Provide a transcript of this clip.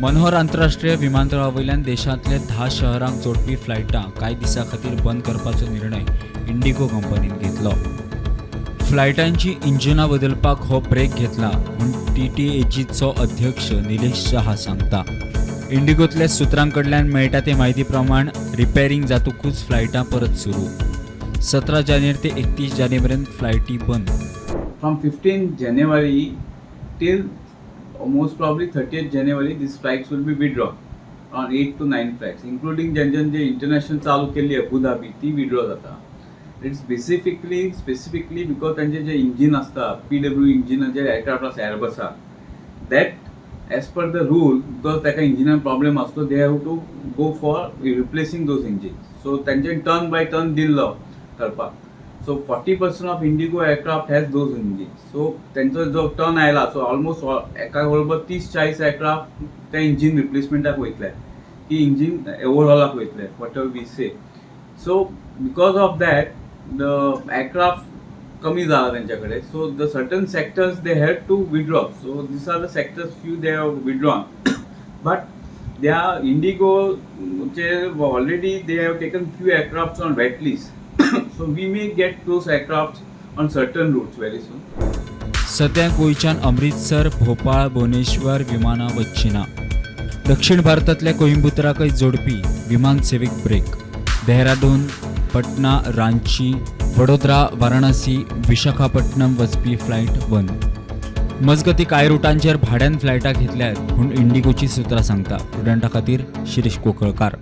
मनोहर आंतरराष्ट्रीय विमानतळा वयल्यान देशांतले 10 शहरांक जोडपी फ्लायटां कांय दिसां खातीर बंद करपाचो निर्णय इंडिगो कंपनीन घेतलो. फ्लायटांची इंजिनां बदलपाक हो ब्रेक घेतला म्हूण टीटीएजीचो अध्यक्ष निलेश शहा सांगता. इंडिगोतल्या सुत्रां कडल्यान मेळटा ते म्हायती प्रमाण रिपेरींग जातकूच फ्लायटां परत सुरू. 17 जानेर ते 31 जानेर मेरेन फ्लायटी बंद. From 15 January till most probably 30th January, these flights will be withdrawn on 8 to 9 flights, including ज्यांच्यान जे इंटरनॅशनल चालू केल्ली अबुधाबी, ती विड्रॉ जाता. It's basically specifically because तांचे जे इंजीन आसता, पीडब्ल्यू इंजिन जे एअरक्राफ्ट आसा एअरबसाक, that as per the rule, because ताका इंजिनान प्रॉब्लेम आसतो, they have to go for replacing those engine. So तांच्यानी टर्न बाय टर्न दिल्लो करपाक. So 40% of IndiGo aircraft has those engine. So तेंचो जो turn आयला, so almost एका बरोबर 30-40 एअरक्राफ्ट त्या इंजीन रिप्लेसमेंटाक वयतले की इंजीन ओवरहॉलाक वयतले, whatever we say. So because of that, the aircraft कमी जाला तेंच्या कडेन. So the certain sectors they had to withdraw. So these are the sectors, few they have withdrawn, but they are इंडिगोचे already they have taken few aircraft on wet lease, so we may get those aircraft on certain routes very soon. सध्या गोंयच्यान अमृतसर, भोपाळ, भुवनेश्वर विमानां वचची ना. दक्षिण भारतांतल्या कोइंबतुराकय जोडपी विमान सेवेक ब्रेक. देहरादून, पटना, रांची, वडोदरा, वाराणसी, विशाखापट्टणम वचपी फ्लायट बंद. मजगती, कांय रुटांचेर भाड्यान फ्लायटां घेतल्यात म्हूण इंडिगोची सुत्रां सांगता. प्रुडंटा खातीर शिरीष कोकळकार.